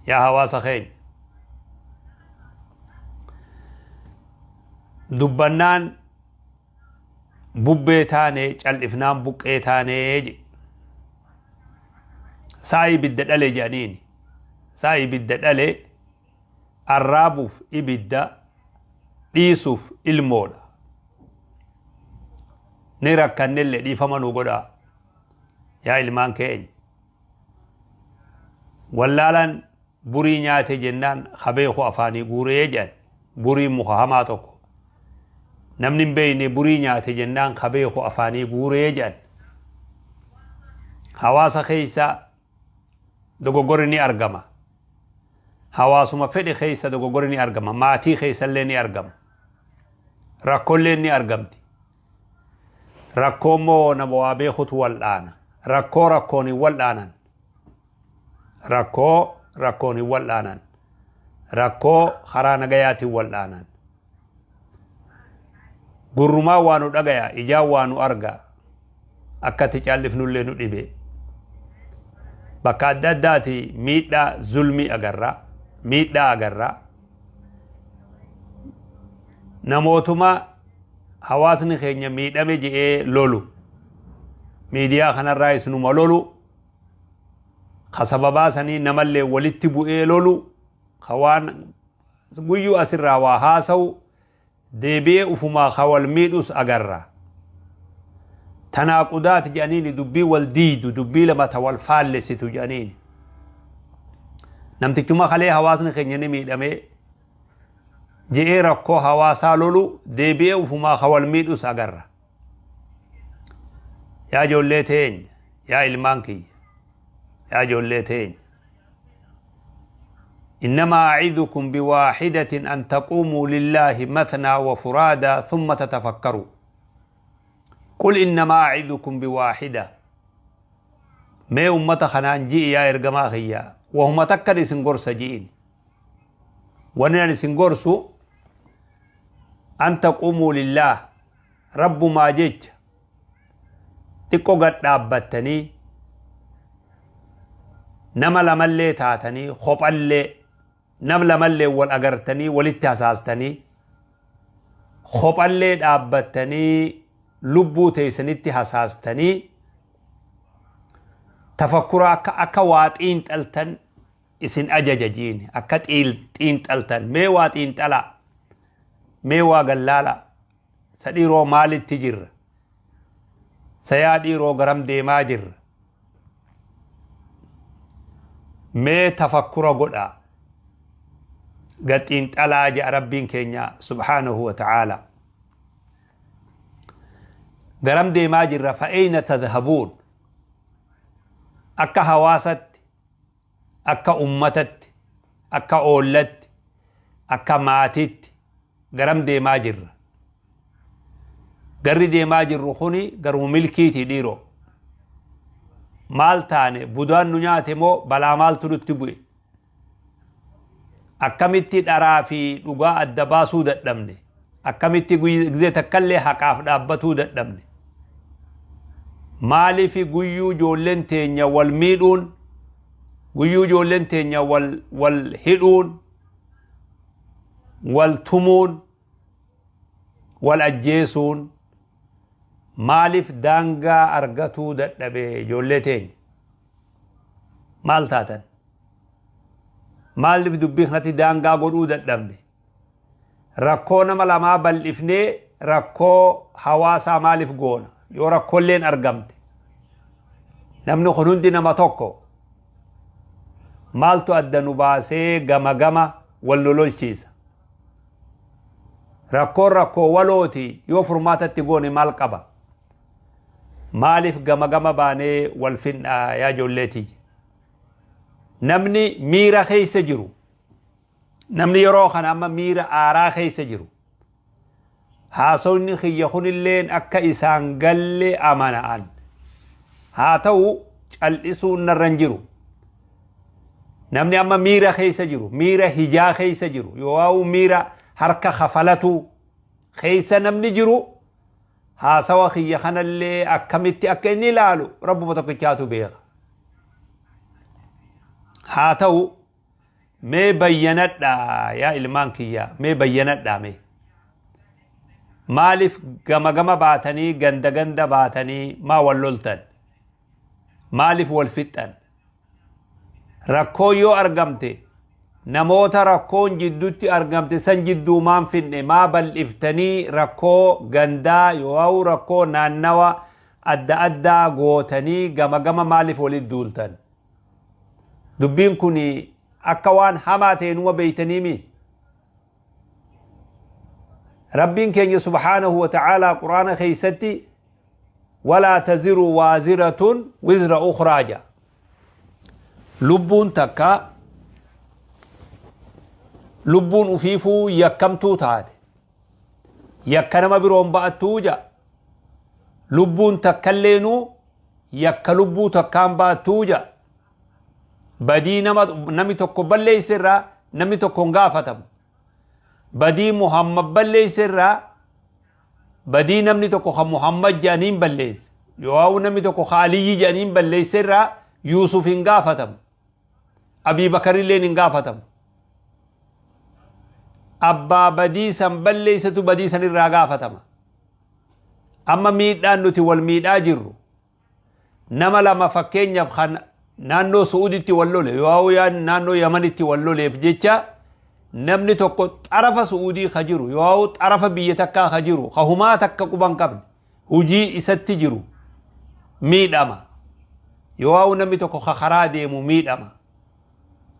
Yaa hawaasa keenya. Dubbannaan bubbee taane, cal'ifnaan buqqee taane jedhe. Saa ibidda dhale jedhaniini. Saa ibidda dhale arraabuuf ibidda, dhiisuuf ilmoodha. Ni rakkannelle, dhiifama nu godhaa. Yaa ilmaan keenya. Wallaalaan burii nyaate jennaan ka beeku afaanii guuree jedhan. Buriin muka hamaa tokko. Namni hin beekne burii nyaate jennaan ka beeku afaanii guuree jedhan. Hawaasa keessa dogoggorri ni argama. Hawaasuma fedhe keessa dogoggorri ni argama. Maatii keessallee ni argama. Rakkoolleen ni argamti. Rakkoo immoo nama waa beekutu wal'aana. Rakkoo rakkoon hin wal'aanan. Rakkoo rakkoon hin wal'aanan. Rakkoo karaa nagayaatiin wal'aanan. Gurrumaa waa nu dhagaya, ijaan waa nu arga. Akka itti callifnullee nu dhibe. Bakka adda addaati miidhaa zulmii agarra. Miidhaa agarra. Namootuma hawaasni keenya miidhame je'ee lolu. Miidiyaa kanarraa isinuma lolu. Ka sababaa sanii namallee walitti bu'ee lolu. Ka waan guyyuu asirraa waa haasa'u deebi'ee ufumaa ka wal miidhus agarra. Tanaaqudaat jedhaniini, dubbii wal diidu, dubbii lama ta wal faallessitu jedhaniini. Namtichuma kalee hawaasni keenya ni miidhamee je'ee rakkoo hawaasaa lolu deebi'ee ufumaa ka wal miidhus agarra. Yaa ijoollee teenya, yaa ilmaan kiyya, yaa ijoollee teenya. إنما أعظكم بواحدة، أن تقوموا لله مثنى وفرادى ثم تتفكروا. قل إنما أعظكم بواحدة. Mee ummata kanaan ji'i, yaa ergamaa kiyya, wahuma takkan isin gorsa ji'in. Wanni an isin gorsu أن تقوموا لله, rabbumaa jecha xiqqoo gad dhaabbattanii, nama lamallee taatanii, kophallee nam lamallee wal agartanii walitti hasaastanii, kophallee dhaabbattanii lubbuu teessanitti hasaastanii, tafakkura akka waa xiinxaltan isin ajaja jiin. Akka xiinxaltan, mee waa xiinxalaa, mee waa gallaala. Sa dhiiroo, maalitti jirra? Sa yaa dhiiroo, garam deemaa jirra? Mee tafakkura godhaa, gad xiinxalaa jedha Rabbiin keenya سبحانه وتعالى. Garam deemaa jirra? فأين تذهبون? Akka hawaasatti, akka ummatatti, akka oollatti, akka maatitti garam deemaa jirra? Garri deemaa jirru kuni garuma milkiiti dhiiroo? Maal taane? Budaan nu nyaate moo balaa maaltu nutti bu'e? Akkamitti dharaa fi dhugaa adda baasuu dadhabne? Akkamitti gizee takkallee haqaaf dhaabbatuu dadhabne? Maaliif guyyuu ijoolleen teenya wal miidhuun, guyyuu ijoolleen teenya wal hidhuun, wal tumuun, wal ajjeesuun maaliif daangaa argatuu dadhabe? Ijoollee teenya, maal taatan? Maaliif dubbii kanatti daangaa godhuu dadhabne? Rakkoo nama lamaa bal'ifnee rakkoo hawaasaa maaliif goona? Yoo rakkoolleen argamte, namni kun hundi nama tokko. Maaltu adda nu baasee gama gama wal lololchiisa? Rakkoon rakkoo walooti. Yoo furmaatatti goone maal qaba? Maaliif gama gama baanee wal finnaa? Yaa ijoolleetii, namni miira keessa jiru, namni yeroo kana amma miira aaraa keessa jiru, haasawni kiyya kunilleen akka isaan galle amana'an. Haa ta'u, cal'isuun narra hin jiru. Namni amma miira keessa jiru, miira hijaa keessa jiru, yoo miira harka kafalatu keessa namni jiru, haasawa kiyya kanallee akkamitti akka inni ilaalu Rabbuma tokkichaatu beeka. Haa ta'u, Mee bayyanadhaa yaa ilmaan kiyya, mee bayyanadhaa mee. Maaliif gama gama baatanii, ganda ganda baatanii maa wal loltan? Maaliif wal fixxan? Rakkoo yoo argamte, namoota rakkoon jidduutti argamte san jidduu maan finne? Maa bal'iftanii rakkoo gandaa yoo rakkoo naannawa adda addaa gootanii gama gama maaliif walitti duultan? Dubbiin kun akka waan hamaa ta'e numa beeytaniimi. Rabbiin keenya subhaanahu wa ta'aalaa Quraana keessatti "Walaa taziru waaziratun wizra ukhraa" jedha. Lubbuun takka lubbuun ufiifuu yakkamtuu taate yakka nama biroon ba'attuu jedha. Lubbuun takkaleenuu yakka lubbuu takkaan ba'attuu jedha. Badii nama namni tokko balleeyse irraa namni tokko hin gaafatamu. Badii Muhammad balleeyse irraa, badii namni tokko kan Muhammad jedhaniin balleeyse yoo namni tokko ka Aliyyi jedhaniin balleeyse irraa Yuusuf hin gaafatamu, Abii Bakarilleen hin gaafatamu. Abbaa badii san balleeysetu badii san irraa gaafatama. Amma miidhaan nuti wal miidhaa jirru, nama lama fakkeenyaaf kan naannoo Su'uuditti wal lole yoo naannoo Yamanitti wal loleef jecha, namni tokko xarafa Su'uudii ka jiru yoo xarafa biyya takkaa ka jiru, ka humaa takka quban qabne, hujii isatti jiru miidhama, yoo namni tokko ka karaa deemu miidhama.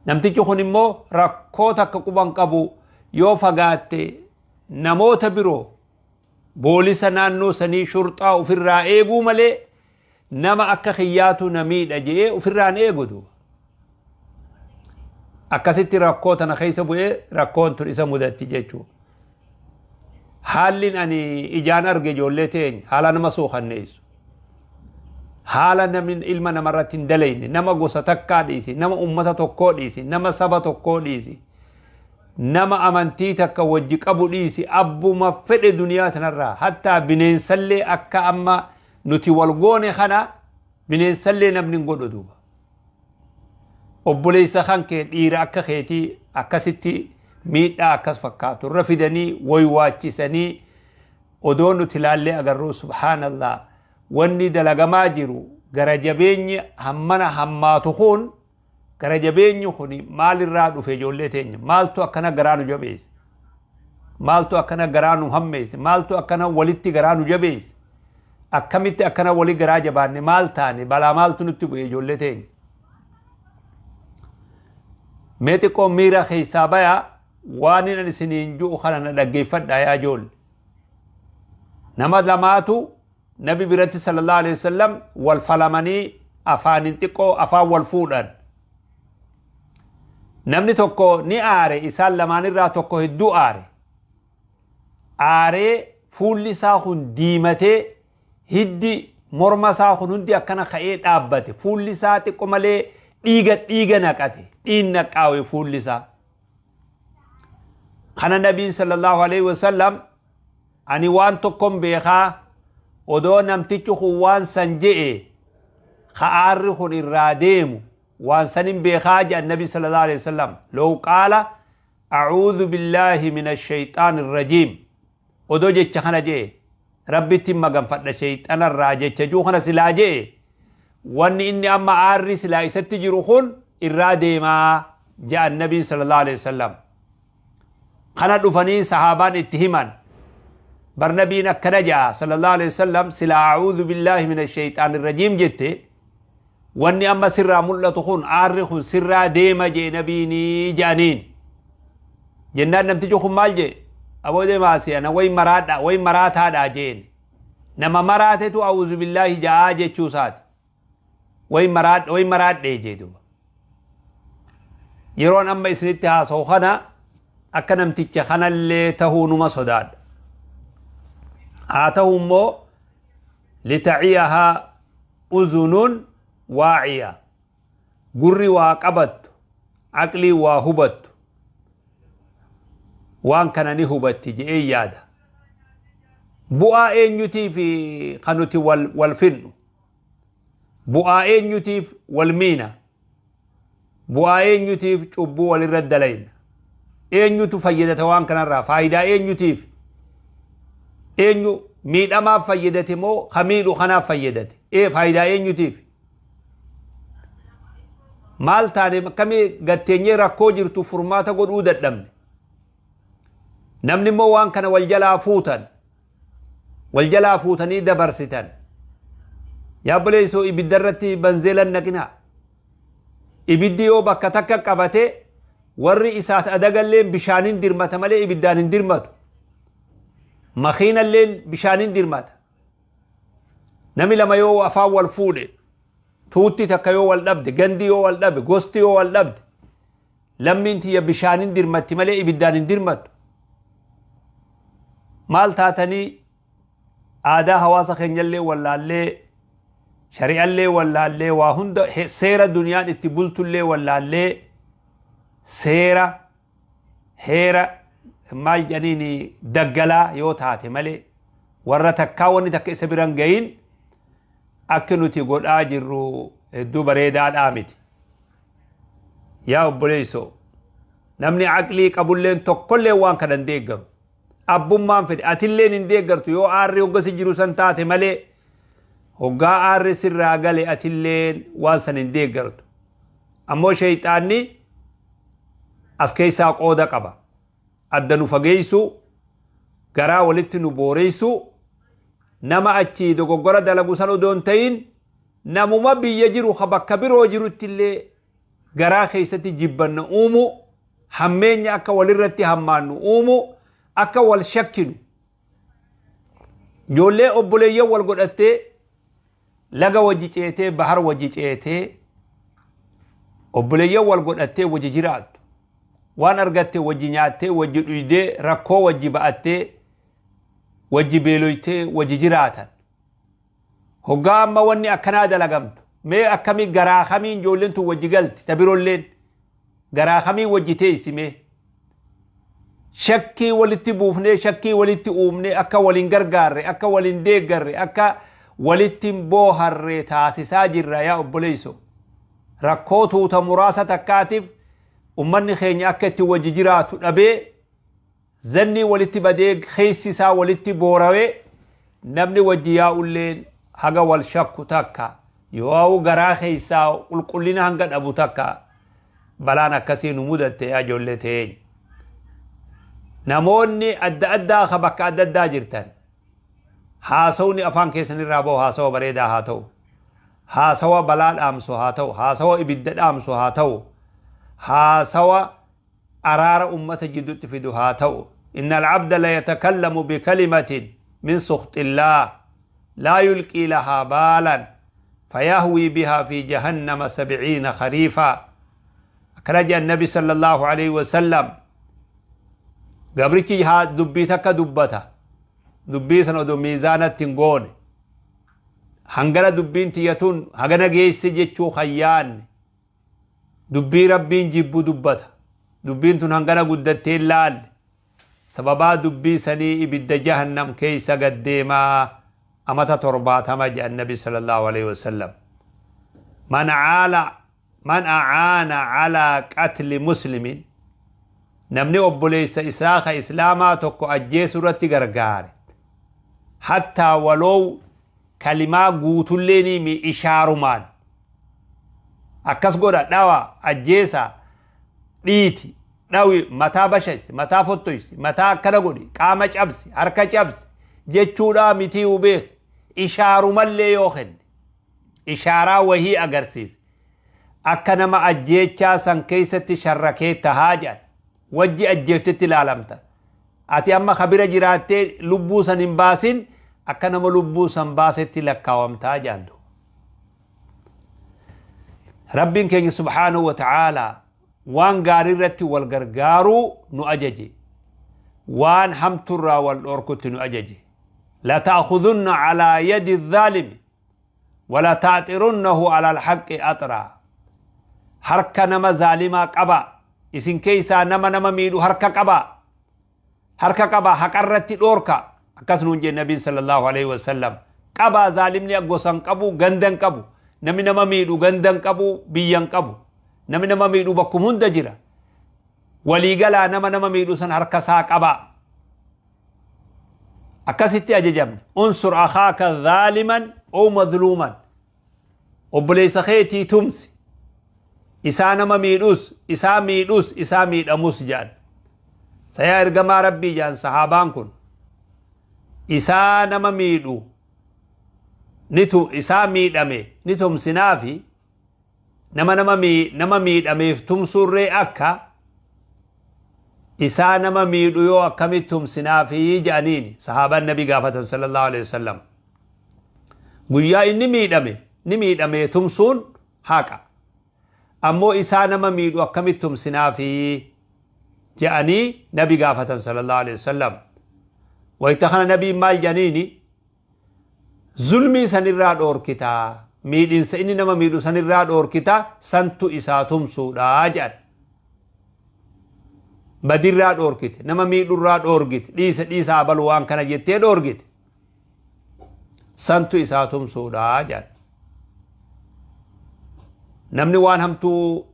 Namtichi kun immoo rakkoo takka quban qabu. Yoo fagaatte namoota biroo, boolisa naannoo sanii, shurxaa ofirraa eeguu malee, nama akka kiyyaatu na miidha je'ee ofirraan eegu duuba. Akkasitti rakkoo tana keessa bu'ee rakkoon tun isa mudatti jechuudha. Haalli ani ijaan arge, ijoollee teenya, haala nama suukanneessu. Haala namni ilma namarratti hin dalayne, nama gosa takkaa dhiisi, nama ummata tokkoo dhiisi, nama saba tokkoo dhiisi, nama amantii takka wajji qabu dhiisi, abbuma fedhe duniyaa tanarraa, hattaa bineensallee akka amma nuti wal goone kana bineensallee namni hin godhu duuba. Obboleessa kan kee dhiira akka keetii akkasitti miidhaa akkas fakkaatu irra fidanii waywaachisanii odoo nuti ilaallee agarru, subhaanallah, wanni dalagamaa jiru, gara jabeenyi hammana hammaatu kun, gara jabeenyi kun maalirraa dhufe, ijoollee teenya? Maaltu akkana garaa nu jabeesse? Maaltu akkana garaa nu hammeesse? Maaltu akkana walitti garaa nu jabeesse? Akkamitti akkana wali garaa jabaanne? Maal taane? Balaa maaltu nutti bu'e, ijoollee teenya? Mee xiqqoo miira keessaa bayaa, waan inni isiniin ji'u kana na dhaggeeffadhaa yaa ijoolle. Nama lamaatu Nabi biratti sallallahu alaihi wasallam wal falamanii afaanin xiqqoo afaan wal fuudhan. Namni tokko ni aare, isaan lamaanirraa tokko hedduu aare. Aaree fuulli isaa kun diimatee, hiddi morma isaa kun hundi akkana ka'ee dhaabbate. Fuulli isaa xiqqoo malee dhiiga dhiiga naqate, dhiin naqqaawe fuulli isaa. Kana Nabiin sallallahu alaihi wasallam, "Ani waan tokkon beekaa, odoo namtichi kun waan san je'e ka aarri kun irraa deemu waan sanin beekaa," jedhan Nabi sallallahu alaihi wasallam. "Law qaala a'uudhu billaahi min ashayxaan irrajiim," odoo jecha kana je'e, "Rabbitti maganfadha shayxanarraa," jecha juu kana silaa je'e, wanni inni amma aarri silaa isatti jiru kun irraa deemaa jedhan Nabiin sallallahu alaihi wasallam. Kana dhufanii sahaabaan itti himan. Bar Nabiin akkana ja'a sallallahu alaihi wasallam, "Silaa a'uudhu billaahi min ashayxaan irrajiim jette, wanni amma sirraa mul'atu kun, aarri kun sirraa deema jee Nabiinii," jedhaniin. Jennaan namtichi kun maal jee? "Aboo deemaasi, ana way maraadha, way maraataadha," jeen. Nama maraatetu a'uudhu billaahi ja'aa jechuu isaati. Way maraadhe, way maraadhe jee duuba. Yeroon amma isinitti haasa'u kana akka namticha kanallee tahuu numa sodaadha. Haa ta'u immoo litaciyahaa uzunun waaciya, gurri waa qabattu, aqlii waa hubattu waan kana ni hubatti je'ee yaada. Bu'aa eenyutiif kan nuti wal finnu? Bu'aa eenyutiif wal miina? Bu'aa eenyutiif cubbuu walirra dalayna? Eenyutu fayyadata waan kanarraa? Faayidaa eenyutiif? Eenyu miidhamaaf fayyadate moo ka miidhu kanaaf fayyadate? Ee, faayidaa eenyutiif? Maal taane? Akkamii gatteenyee rakkoo jirtu furmaata godhuu dadhabne? Namni immoo waan kana wal jalaa fuutan, wal jalaa fuutanii dabarsitan. Yaa obboleessoo, ibidda irratti banzeelan naqinaa. Ibiddi yoo bakka takka qabate, warri isaat adagalleen bishaanin dirmata malee ibiddaan hin dirmatu. Makiinalleen bishaanin dirmata. Nami lama yoo afaan wal fuudhe, tuutti takka yoo wal dhabde, gandi yoo wal dhabe, gosti yoo wal dhabde, lammiin tiyya bishaanin dirmatti malee ibiddaan hin dirmattu. Maal taatanii aadaa hawaasa keenyallee wallaallee, shari'allee wallaallee, waa hunda, seera duniyaan itti bultullee wallaallee, seera heera maal jedhaniin daggalaa yoo taate malee, warra takkaa wanni takka isa biran gahin, akka nuti godhaa jirru hedduu bareedaadhaa miti. Yaa obboleessoo, namni aqlii qabulleen tokkollee waan kana hin deeggaru. Abbummaan fedhe atilleen hin deeggartu yoo aarri hoggasi jiru san taate malee. Hoggaa aarri sirraa gale atilleen waan san hin deeggartu. Ammoo sheeyxaanni as keessaa qooda qaba. Adda nu fageessu, garaa walitti nu booreessu, nama achii dogoggora dalagu san odoo hin ta'in, namuma biyya jiru ka bakka biroo jirutti illee garaa keessatti jibbanna uumu, hammeenya akka walirratti hammaannu uumu, akka wal shakkinu. Ijoollee obboleeyyan wal godhattee, laga wajji ceetee, bahar wajji ceetee, obboleeyyan wal godhattee wajji jiraattu, waan argatte wajji nyaattee, wajji dhuydee, rakkoo wajji ba'attee, wajji beeloytee wajji jiraatan, hoggaa amma wanni akkanaa dalagamtu, mee akkamii garaa kamiin ijoolleen tun wajji galti? Ta birolleen garaa kamiin wajji teessi? Mee shakkii walitti buufnee, shakkii walitti uumnee, akka waliin gargaarre, akka waliin deeggarre, akka walitti hin booharre taasisaa jirra. Yaa obboleeyso, rakkoo tuuta muraasa takkaatiif ummanni keenya akka itti wajji jiraatu dhabee, zannii walitti badee, keessi isaa walitti boorawee, namni wajji yaa'ulleen haga wal shakku takka yoo garaa keessaa qulqullina hanga dhabu takka, balaan akkasii nu mudatte. Yaa ijoollee teenya, namoonni adda addaa ka bakka adda addaa jirtan, haasawni afaan keessan irraa bahu haasawa bareedaa haa ta'u, haasawa balaa dhaamsu haa ta'u, haasawa ibidda dhaamsu haa ta'u, haasawa araara ummata jidduutti fidu haa ta'u. إن العبد ليتكلم بكلمة من سخط الله لا يلقي لها بالا فيهوي بها في جهنم 70 خريفا. Akkana النبي صلى الله عليه وسلم. Gabrichi haa dubbii takka dubbata, dubbii sana odoo miizaanatti hin goone, hangana dubbiin tiyyatuun hagana geesse jechuu hayyaanne, dubbii Rabbiin jibbu dubbata. Dubbiin tun hangana guddattee hin laalle, sababaa dubbii sanii ibidda jahannam keeysa gaddeemaa amata 70 jedhan Nabi صلى الله عليه وسلم. من عال من أعان على قتل مسلم, namni obboleessa isaa ka islaamaa tokko ajjeesu irratti gargaare, hattaa waloo kalimaa guutullee ni ishaarumaan akkas godha, dhawa, ajjeesa, dhiiti, dhawi, mataa bashaysi, mataa fottoysi, mataa akkana godhi, qaama cabsi, harka cabsi jechuudha mitii hubeek, ishaarumallee yoo kenne, ishaaraa wahii agarsiise, akka nama ajjeechaa san keessatti sharrakee tahaa jedhan. Wajji ajjeeftetti ilaalamta. Ati amma kabira jiraattee lubbuu san hin baasin, akka nama lubbuu san baasetti lakkaawamtaa jedhan. Rabbiin keenya سبحانه وتعالى waan gaarii irratti wal gargaaruu nu ajaje, waan hamturraa wal dhorkutti nu ajaje. لتأخذن على يد الظالم ولتأطرنه على الحق أطرا. Harka nama zaalimaa qaba, isin keeysaa nama nama miidhu harka qaba, harka qaba, haqarratti dhoorka, akkas nuun jee Nabiin صلى الله عليه وسلم. Qabaa, zaalimni gosan qabu, gandan qabu, namni nama miidhu gandan qabu, biyyan qabu. Namni nama miidhu bakkum hunda jira. Waliigalaa nama nama miidhu san harka isaa qabaa. Akkasitti ajajamne. Unsur akhaaka zaaliman oo mazluuman. Obboleessa keetii tumsi. Isaa nama miidhus, isaa miidhus, isaa miidhamus jedhan. Sayaa ergamaa Rabbii jedhan sahaabaan kun. Isaa nama miidhu ni tu isaa miidhame ni tumsinaafi nama nama nama miidhameef tumsuurree akka isaa nama miidhu yoo akkamitti tumsinaafi jedhaniini sahaabaan Nabi gaafatan sallallahu alaihi wasallam. Guyyaa inni miidhame ni miidhamee tumsuun haqa. Ammoo isaa nama miidhu akkamitti tumsinaafi jedhanii Nabi gaafatan sallallahu alaihi wasallam. Wayita kana Nabiin maal jedhaniini? Zulmii sanirraa dhoorkitaa, miidhinsa inni nama miidhu sanirraa dhoorkitaa, santu isaa tumsuudha jedhan. Badirraa dhoorkite, nama miidhurraa dhoorgite, dhiisa dhiisa abalu waan kana jettee dhoorgite. Santu isaa tumsuudha jedhan. Namni waan hamtuu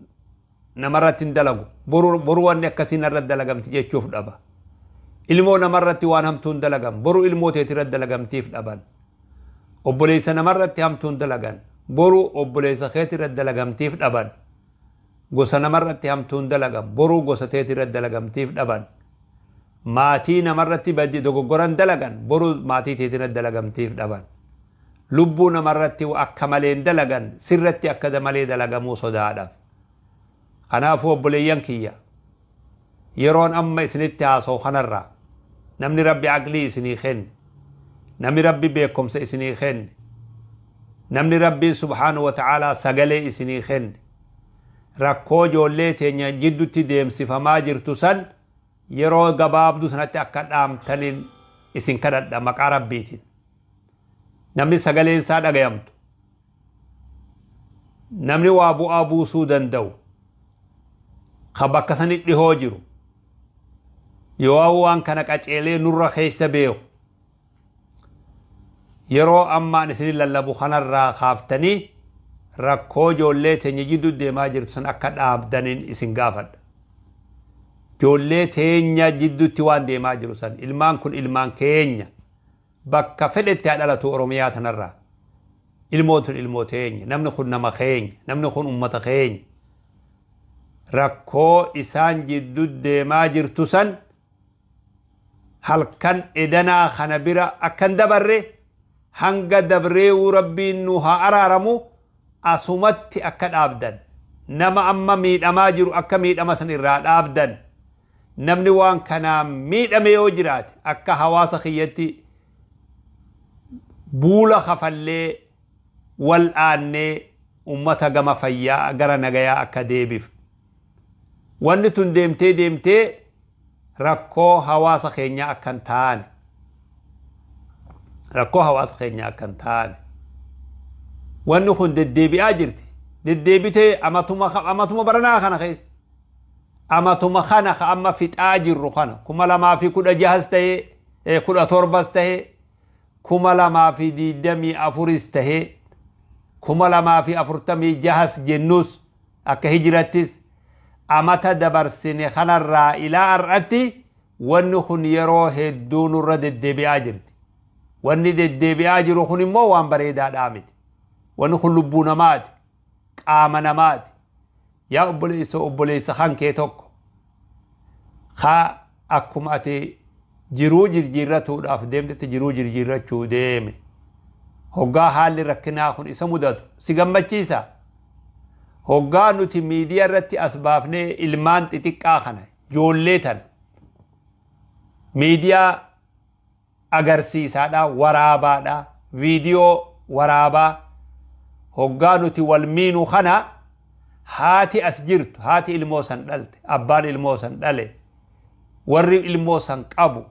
namarratti hin dalagu. Boru, boru wanni akkasii narratti dalagamti jechuuf dhaba. Ilmoo namarratti waan hamtuu hin dalagan. Boru ilmoo teetirratti dalagamtiif dhaban. Obboleessa namarratti hamtuu hin dalagan. Boru obboleessa keetirratti dalagamtiif dhaban. Gosa namarratti hamtuu hin dalagan. Boru gosa teetirratti dalagamtiif dhaban. Maatii namarratti badii dogoggoran dalagan. Boru maatii teetirratti dalagamtiif dhaban. Lubbuu namarratti akka malee hin dalagan. Sirratti akka malee dalagamuu sodaadhaaf. Kanaafuu obboleeyyan kiyya, yeroon amma isinitti haasa'u kanarraa namni Rabbi aqlii isinii kenne, namni Rabbi beekumsa isinii kenne, namni Rabbiin subhaanahu wa ta'aalaa sagalee isinii kenne, rakkoo ijoollee teenya jiddutti deemsifamaa jirtu san yeroo gabaabduu sanatti akka dhaamtaniin isin kadhadha maqaa Rabbiitiin. Namni sagaleen isaa dhagayamtu, namni waa bu'aa buusuu danda'u ka bakka sani dhihoo jiru yoo waan kana qaceelee nurra keessa beeku yeroo ammaan isin lallabu kanarraa kaaftanii rakkoo ijoollee teenya jidduu deemaa jirtu san akka dhaabdaniin isin gaafadha. Ijoollee teenya jidduutti waan deemaa jiru san ilmaan kun ilmaan keenya. Bakka fedhetti haa dhalatu Oromiyaa tanarraa. Ilmoon tun ilmoo teenya. Namni kun nama keenya. Namni kun ummata keenya. Rakkoo isaan jiddu deemaa jirtu san halkan edanaa kana bira akkan dabarre hanga dabreewuu Rabbiin nu haa araaramu asumatti akka dhaabdan. Nama amma miidhamaa jiru akka miidhama san irraa dhaabdan. Namni waan kanaan miidhame yoo jiraate akka hawaasa kiyyatti buula kafallee wal'aannee ummata gama fayyaa gara nagayaa akka deebifnu. Wanni tun deemtee deemtee rakkoo hawaasa keenyaa akka hin taane. Rakkoo hawaasa keenyaa akka hin taane. Wanni kun deddeebi'aa jirti. Deddeebitee amatuma baranaa kana keessa. Amatuma kana ka amma fixaa jirru kana 2016s ta'ee 17s ta'ee 2024s ta'ee 2046s jennus akka hijirattis amata dabarsine kanarraa ilaa har'atti wanni kun yeroo hedduu nurra deddeebi'aa jirti. Wanni deddeebi'aa jiru kun immoo waan bareedaadhaa miti. Wanni kun lubbuu namaati. Qaama namaati. Yaa obboleessa obboleessa kan kee tokko ka akkuma ati jiruu jirjiirratuudhaaf deemtetti jiruu jirjiirrachuu deeme hoggaa haalli rakkinaa kun isa mudatu si gammachiisa. Hoggaa nuti miidiyaa irratti as baafnee ilmaan xixiqqaa kana ijoollee tana miidiyaa agarsiisaadha, waraabaadha, viidiyoo waraabaa hoggaa nuti wal miinu kana haati as jirtu, haati ilmoo san dhalte, abbaan ilmoo san dhale, warri ilmoo san qabu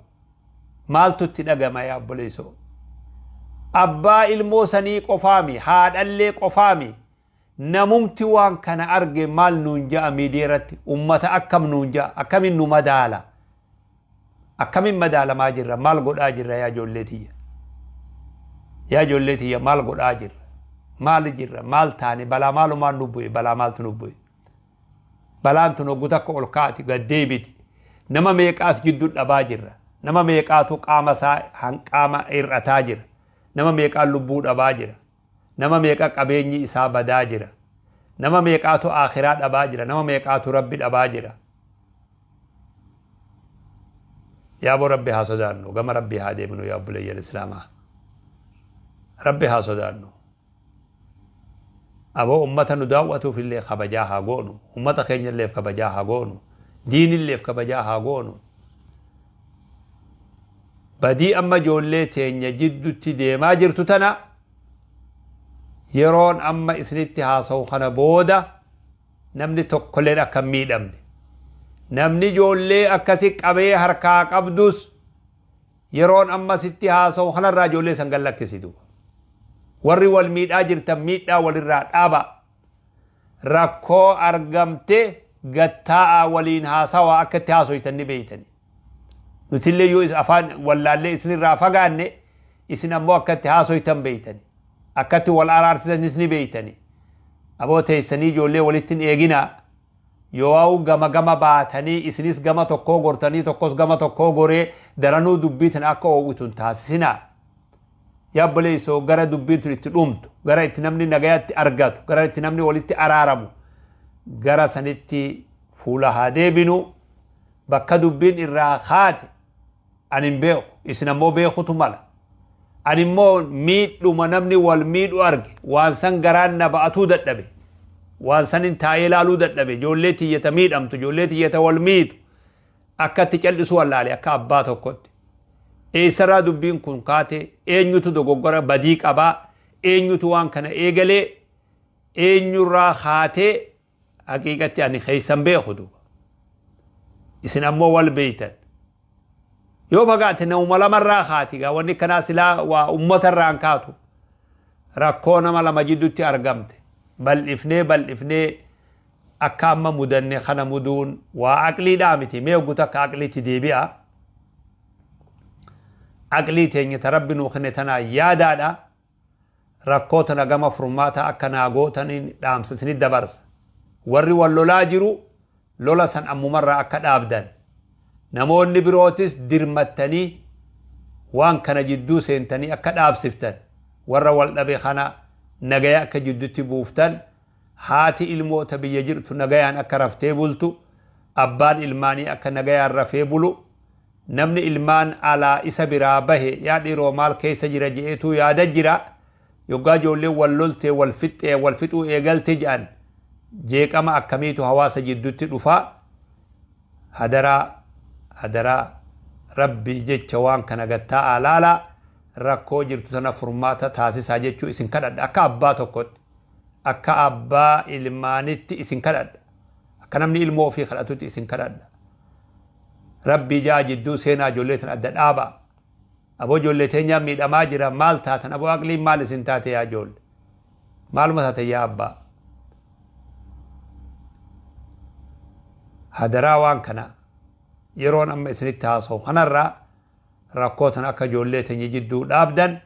maaltu itti dhagama yaa obboleessoo? Abbaa ilmoo sanii qofaami, haadhallee qofaami, namumti waan kana arge maal nuun ja'a miidiyaa irratti, ummata akkam nuun ja'a, akkamiin nu madaala? Akkamiin madaalamaa jirra? Maal godhaa jirra yaa ijoollee tiyya? Yaa ijoollee tiyya maal godhaa jirra? Maal jirra? Maal taane? Balaa maalumaan nu bu'e? Balaa maaltu nu bu'e? Balaan tun hoggu takka ol kaati gad deebiti. Nama meeqaas jidduu dhabaa jirra. Nama meeqaatu qaama isaa hanqaama hir'ataa jira. Nama meeqaan lubbuu dhabaa jira. Nama meeqa qabeenyi isaa badaa jira. Nama meeqaatu aakhiraa dhabaa jira. Nama meeqaatu Rabbi dhabaa jira. Yaaboo, Rabbi haa sodaannu, gama Rabbi haa deemnu. Yaa obboleeyyan Islaamaa, Rabbi haa sodaannu. Aboo, ummata nu daawwatuuf illee kabajaa haa goonu. Ummata keenya illeef kabajaa haa goonu. Diinilleef kabajaa haa goonu. Badii amma ijoollee teenya jiddutti deemaa jirtu tana, yeroon amma isinitti haasa'u kana booda namni tokkolleen akka hin miidhamne, namni ijoollee akkasi qabee harkaa qabdus, yeroon amma sitti haasa'u kanarraa ijoollee san gallakkisitu. Warri wal miidhaa jirtan, miidhaa walirraa dhaaba. Rakkoo argamte gattaa'aa waliin haasawaa. Akka itti haasoytan ni beeytani. Nutillee yoo afaan wallaallee isinirraa fagaanne, isin ammoo akka itti haasoytan beeytani, akkatti wal araarsitanis ni beeytani. Aboo, teessanii ijoollee walitti hin eeginaa. Yoo gama gama baatanii, isinis gama tokkoo gortanii, tokkos gama tokkoo goree, daranuu dubbii tana akka oowwitu hin taasisinaa. Yaa obboleessoo, gara dubbiin tun itti dhumtu, gara itti namni nagayatti argatu, gara itti namni walitti araaramu, gara sanitti fuula haa deebinu. Bakka dubbiin irraa kaate ani hin beeku, isin ammoo beekutu mala. Ani immoo miidhuma namni wal miidhu arge, waan san garaan na ba'atuu dadhabe, waan san hin taa'ee ilaaluu dadhabe. Ijoollee tiyyata miidhamtu, ijoollee tiyyata wal miitu, akka itti cal'isuu wallaale. Akka abbaa tokkotti, eessarraa dubbiin kun kaate? Eenyutu dogoggora badii qabaa? Eenyutu waan kana eegalee? Eenyurraa kaatee? Haqiiqatti ani keessan beeku duuba, isin ammoo wal beeytan. Yoo fagaate namuma lamarraa kaati gaa. Wanni kanaa silaa waa ummatarraan kaatu. Rakkoo nama lama jiddutti argamte bal'ifnee bal'ifnee akka amma mudanne kana muduun waa aqliidhaa miti. Mee oggu takka aqliitti deebi'a. Aqlii teenya ta Rabbi nuu kenne tanaa yaadaadha. Rakkoo tana gama furmaata akka naa gootaniin dhaamsa isinit dabarsa. Warri wal lolaa jiru lola san ammumarraa akka dhaabdan, namoonni birootis dirmattanii waan kana jidduu seentanii akka dhaabsiftan, warra wal dhabe kana nagaya akka jiddutti buuftan, haati ilmoota biyya jirtu nagayaan akka raftee bultu, abbaan ilmaanii akka nagayaan rafee bulu, namni ilmaan alaa isa biraa bahe yaa dhiiroo maal keessa jira je'eetuu yaada jira. Yoggaa ijoolleen wal loltee wal fixxee wal fixuu eegalte jedhan, jeeqama akkamiitu hawaasa jidduutti dhufa? Hadaraa, hadaraa, Rabbii jecha waan kana gattaa'aa laalaa. Rakkoo jirtu tana furmaata taasisaa jechuu isin kadhadha. Akka abbaa tokkotti, akka abbaa ilmaanitti isin kadhadha. Akka namni ilmoo ofii kadhatutti isin kadhadha. Rabbii ja'a jidduu seenaa, ijoollee sana adda dhaaba. Aboo, ijoollee teenyaa miidhamaa jira. Maal taatan? Aboo, aqliin maal isin taate? Yaa ijoolle, maaluma taate? Yaa abbaa, hadaraa, waan kana yeroon amma isinitti haasa'u kanarraa rakkoo tana akka ijoollee teenya jidduu dhaabdan,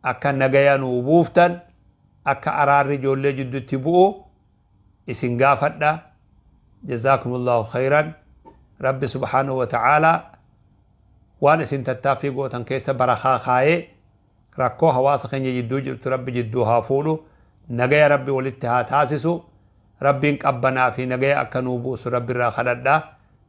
akka nagaya nuu buuftan, akka araarri ijoollee jidduutti bu'u isin gaafadha. Jazaakumullahu khayran. Rabbi subhaanahu wa ta'aalaa waan isin tattaaffii gootan keessa barakaa kaayee, rakkoo hawaasa keenya jidduu jirtu Rabbi jidduu haa fuudhu. Nagaya Rabbi walitti haa taasisu. Rabbiin qabbanaa fi nagaya akka nuu buusu Rabbi irraa kadhadha.